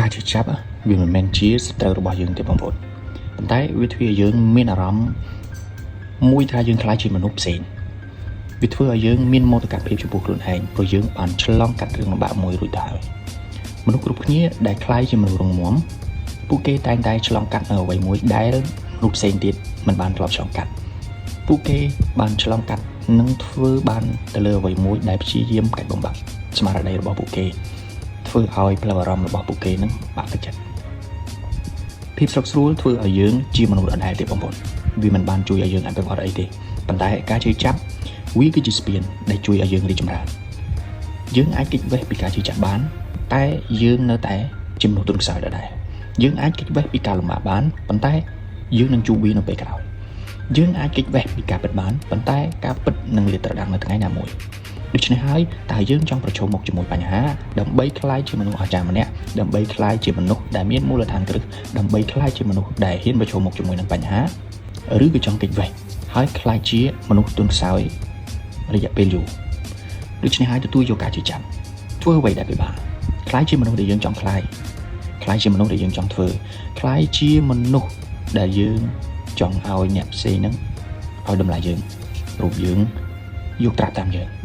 ការឈឺចាប់វាមិនមែនជាសត្រូវរបស់យើងទេបងប្អូនប៉ុន្តែវាធ្វើឲ្យយើងមានអារម្មណ៍មួយថាយើងក្លាយជាមនុស្សផ្សេងវាធ្វើឲ្យយើងមានមោទកភាពចំពោះខ្លួនឯងព្រោះយើងបានឆ្លងកាត់រឿងលំបាកមួយរួចទៅហើយមនុស្សគ្រប់គ្នាដែលក្លាយជាមនុស្សរឹងមាំពួកគេតែងតែឆ្លងកាត់នៅអ្វីមួយដែលមនុស្សផ្សេងទៀតមិនបានធ្លាប់ឆ្លងកាត់ពួកគេបានឆ្លងកាត់និងធ្វើបានទៅលើអ្វីមួយដែលព្យាយាមកាច់បំបាក់ស្មារតីរបស់ពួកគេធ្វើឲ្យផ្លូវអារម្មណ៍របស់ពួកគេនឹងបាក់ទឹកចិត្តភាពស្រុកស្រួលធ្វើឲ្យយើងជាមនុស្សដដែលទេបងប្អូនវាមិនបានជួយឲ្យយើងអភិវឌ្ឍអីទេប៉ុន្តែការឈឺចាប់វាគឺជាស្ពានដែលជួយឲ្យយើងរីកចម្រើនយើងអាចគេចវេះពីការឈឺចាប់បានតែយើងនៅតែជាមនុស្សទន់ខ្សោយដដែលយើងអាចគេចវេះពីការលំបាកបានប៉ុន្តែយើងនឹងជួបវានៅពេលក្រោយយើងអាចគេចវេះពីការពិតបានប៉ុន្តែការពិតនឹងលាតត្រដាងនៅថ្ងៃណាមួយដូច្នេះហើយតើយើងចង់ប្រឈមមុខជាមួយបញ្ហាដើម្បីក្លាយជាមនុស្សអស្ចារ្យម្នាក់ដើម្បីក្លាយជាមនុស្សដែលមានមូលដ្ឋានគ្រឹះដើម្បីក្លាយជាមនុស្សដែលហ៊ានប្រឈមមុខជាមួយនឹងបញ្ហាឬក៏ចង់គេចវេះហើយក្លាយជាមនុស្សទន់ខ្សោយរយៈពេលយូរដូច្នេះហើយទទួលយកការឈឺចាប់ធ្វើអ្វីដែលពិបាកក្លាយជាមនុស្សដែលយើងចង់ក្លាយក្លាយជាមនុស្សដែលយើងចង់ធ្វើក្លាយជាមនុស្សដែលយើងចង់ឲ្យអ្នកផ្សេងហ្នឹងឲ្យតម្លៃយើងរូបយើងយកត្រាប់តាមយើង។